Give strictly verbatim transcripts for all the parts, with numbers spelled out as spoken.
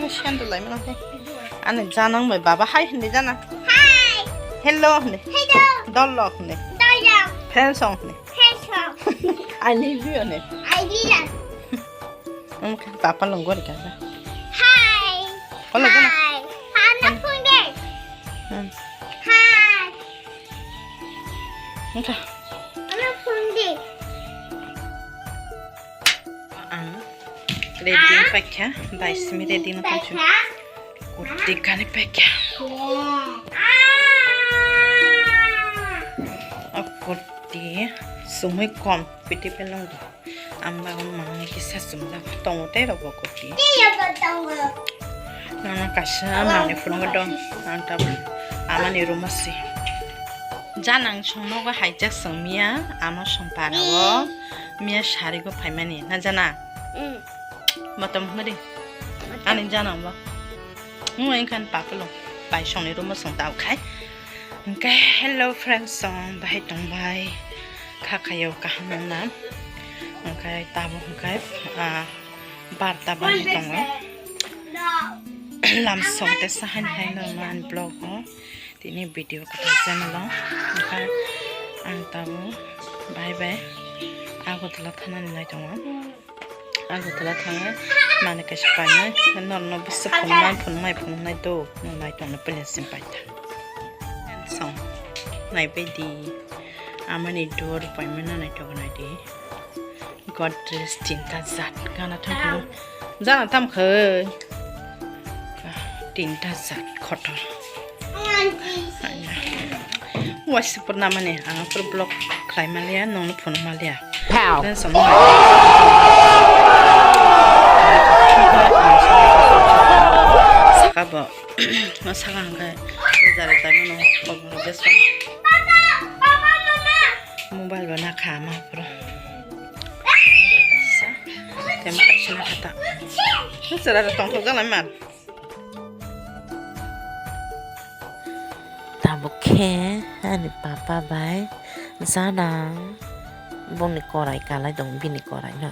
Sandal lai mano khe. Ani janang bai baba hai hindi jana. Hi. Hello hindi. Hello. Dolok hindi. Dolok. Friends song hindi. Friends song. I love you hindi. I love you. Wngkha papa longori kaisa. Hi. Hello jana. Hi. Hi. Hi. Wngkha. Ang ready wng paikha, bai simi ready wng paikha. Kurti gani paikha. O kurti sumui kom piti pelong do. Ang bagwi manwi kisa chumjak tongo tei rok bo kurti. Nono kaisa manwi phunukgo dong. Ang tabuk amani room-o si. Janang songnogo haijak song miya, amo song parao miya sarigo phaimani na jana. Motom hwnwi ani janang bo. Wngkha papulo bai songni room-o song tao khai. Hwnkhe hello friends, song bahai tongbai kha khayo kaham wngna. Hwnkhe tabuk hwnkhe, ah, barta bahai tongo. Lamsong tesa haino haino man vlog-o tini video kwtal channel-o. Hwnkhe ang tabuk bahai bai Agartala thanani lai tongo. Agartala thangwi manwi kaisa painai, norno bwswk phunuknai, phunuknai, phunuknai do, nwng nai tongno pwlya simi paitha. Song naibaidi amani door paimano naithogo naidi. Godrej tinta jat gana thangkhe jana thamkhe tinta jat khotor. Waisa pur namani ang pur vlog khlai maliya, nongno phunuk maliya. Pow. Dan somo. Saka bo. Ma saka hangkai. Jare jare no. Mobile bo nakha ma pur. Tem kaisa nakha ta. Sara tongthok jalai man. Tabuk khe ani papa bai janang bongni korai kalai tongo, bini koraino.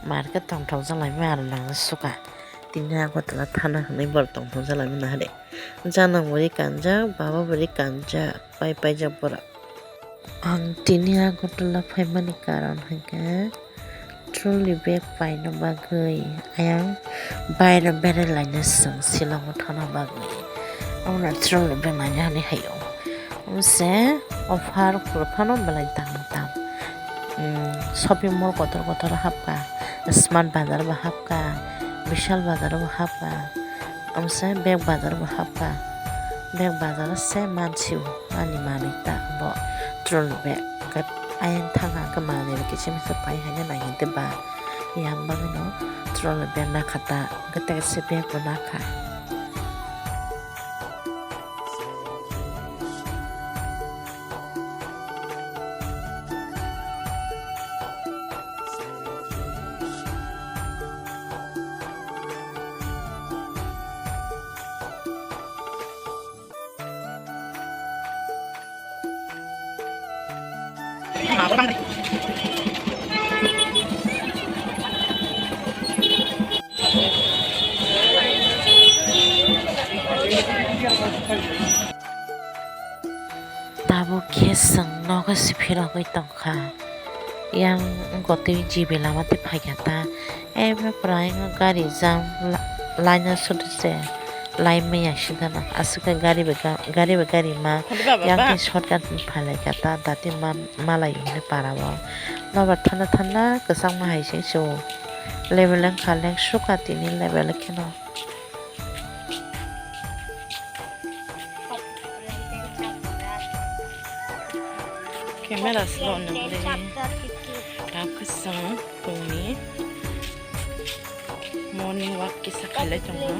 Mar khe tongthok jalai aro nang suka. Tini Agartala thana hwnwi borok tongthok jalai mano hade. Janang bo ri kanjak, baba bo ri kanjak, pai paijak borok. Ang tini Agartala phaimani karon hinkhe trolley bag paina bagwi, ayang bairo berai laina chwng Shillong-o thangna bagwi. Omo trolley bag naina hinwi haio. Omo se offer kwrwi phano belai dam dam. Umm, shopping mall kotor kotor hapkha, Smart Bazar bo hapkha, Vishal Bazar bo hapkha. Omo se bag bazar bo hapkha. Bag bazar se mansio ani manwi ta bo trolley bag. Hwnkhe ayang thangkha hwnkhe manwi rok kisa misa pai haino nai hwnkhe ba yang bagwino trolley bag nakha ta hwnkhe tei kaisa bag bo nakha. Tabuk khe chwng nogo se phirogwi tongkha. Yang gotwi G B lama tei phaikha ta. Ebo prai wngkha gari jam la-, laina sotwi se lai maya sida na. Aswk khe gari bai ga-, gari bai gari ma. Hadi baba, yang ba. Tei shortcut ni phalai kha ta. Dati ma, malai hwnwi para o. Nobar thanda thanda kwchangma hai se se o. Level wngkha leng suka tini level kheno. Camera slow nang le. Dak kwchwng tongni morning walk kisa khailai tongo.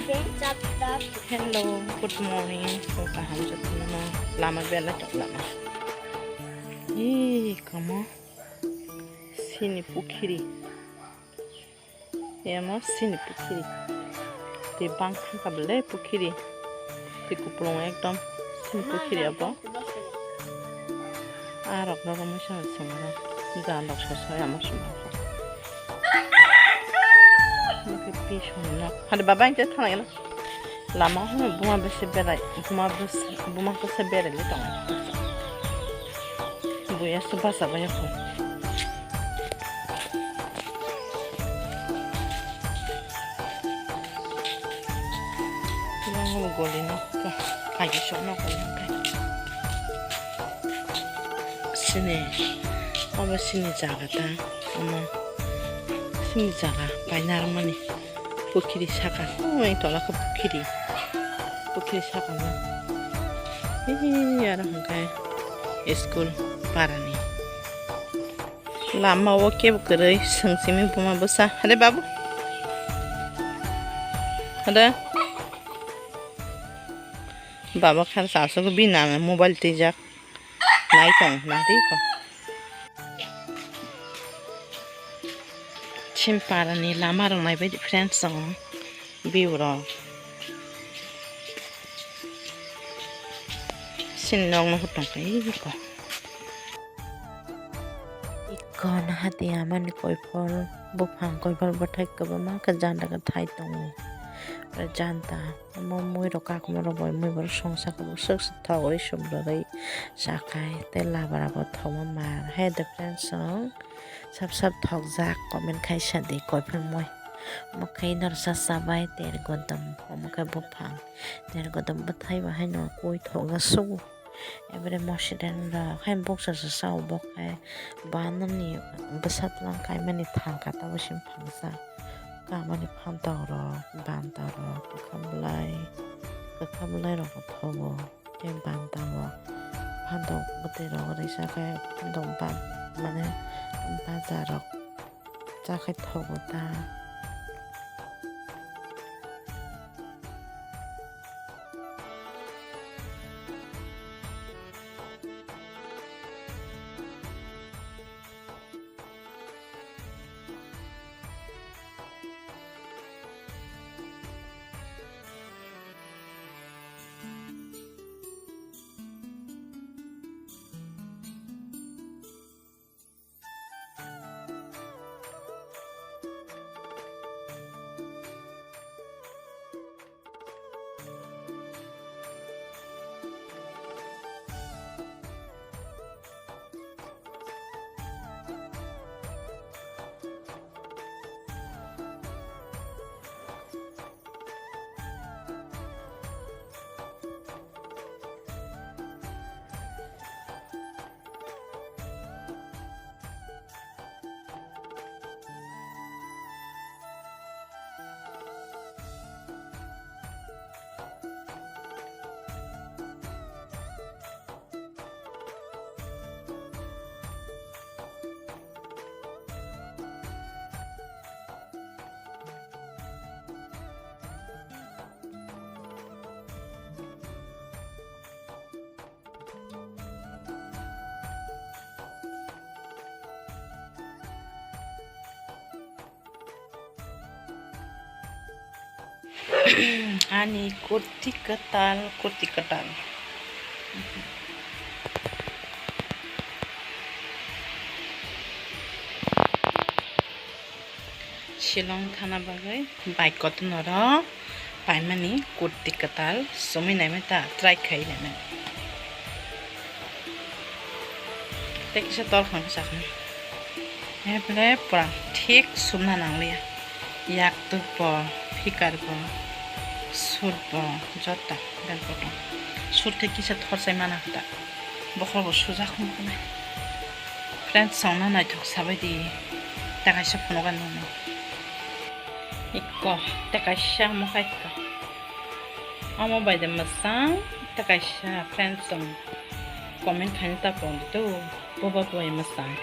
Hello, good morning. Kok kaham jotno lama belai tong lama. Ee, kamo sini pukhiri. Emo sini pukhiri. Tei bangkha ka bele pukhiri. Tei kupulung ekdom sini pukhiri abo. Arok no romoi sa songro. Jandok soso amo songro. Pi songno. Hade baba ang tei thangna gana. Lama hono buma bese berai, buma bese, buma bese berai le tongo. Buya se basa baya ko. Yang goli no ka, kaji sok no ko yang kai. Sini, obo sini jaga ta, omo sini jaga paina armani. Pukhiri saka, oi tola khe pukhiri, pukhiri saka no. Ih, aro hwnkhe school parani. Lama o kebo kwrwi, swng simi buma bwsa. Hade babu. Hade. Baba kha sa aswk bini nana mobile twijak. Nai tong, nai twi ko. Chini parani lama rok naibaidi friends tongo, view rok. Chini nok nuhur tongkha iko. Iko nahati amani koiphol buphang, koiphol bwthai kwbangma khe janda kwthai tongo. Janda. Omo mui rok kakma rok bai mui borok songsa khe bo swk swk thogwi sumrwgwi chakhai tei labra bo thogma mar hai de friends song sap sap thokjak comment khaisa di koiphol mui omo khe norsa chabai ter godom omo khe buphang ter godom bwthai bo haino kui thokjak sugo. Ebere mosideng rok hai buksa sa sao bok hai banani bwsatlang kaimani thangka tabuk simi phangjak. Kamani phantok rok, banta rok, kwkham bwlai, kwkham bwlai rok bo thogo. Tei banta bo phantok bwtwi rok risa khe phantok ba mane banta rok. Chakhai thogo ta. Ani kurti kwtal, kurti kwtal. Shillong thana bagwi bike kotorno rw paimani kurti kwtal chumui naimani ta try khai naimani. Tei kisa tol khna bwsa khna. Epre pura thik sumna nangliya. Yaktwk bo, phikar bo, sut bo, joto bel kotor. Sut khe kisa thorsai mana khe ta. Bokhorok bo sujak wngkha na. Friends, songno naithok sabai di. Tei kaisa phunukgwi nangno. Ikko, tei kaisa omo kha ikko. Omo bai de mwchang, tei kaisa friends song comment khaina ta pon di to. Bobo bai mwchang.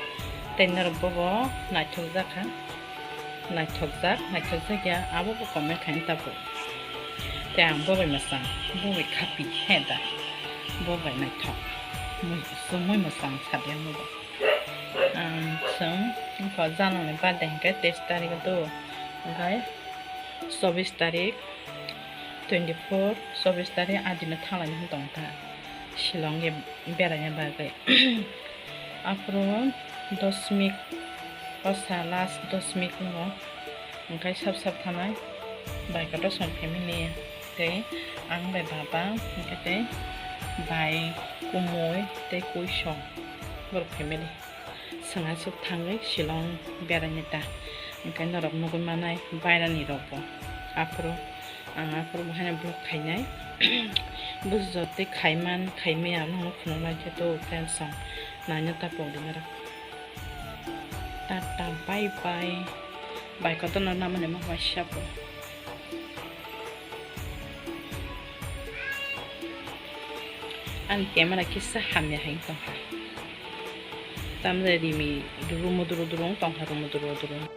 Tei norok bobo naithok jak kha. Naithokjak, naithokjak ya, abo bo comment khaina tabuk. Tei ang bo bai mwchang, bo bai khapi he da, bo bai naithok. Mui, chumui mwchang sadia mo bo. Ang chwng wngkha Janani birthday hinkhe teis tarikh do, hinkhe chobbish tarikh, twenty four, chobbish tarikh adino thanglaina hwn tongkha Shillong-o beraina bagwi. Aphuru dosmik, o sa last dosmik wngo. Hwnkhe sab sab thanai bai kotor song family tei ang bai baba hwnkhe tei bai kumui tei kuisong borok family. Chwng aswk thangwi Shillong beraina ta hwnkhe norok nugwi manai bairani rokbo aphuru. Ang aphuru bo haino vlog khainai. Bujo tei khaiman khaimaya ang nokno phunuknai khe to friends song naina ta pokdi norok. Tata bye bye. Bai kotor no namani mo waisa po. Ani camera kisa hamya hai tongkha. Tamre rimi rumo duru duru tongkha rumo duru duru.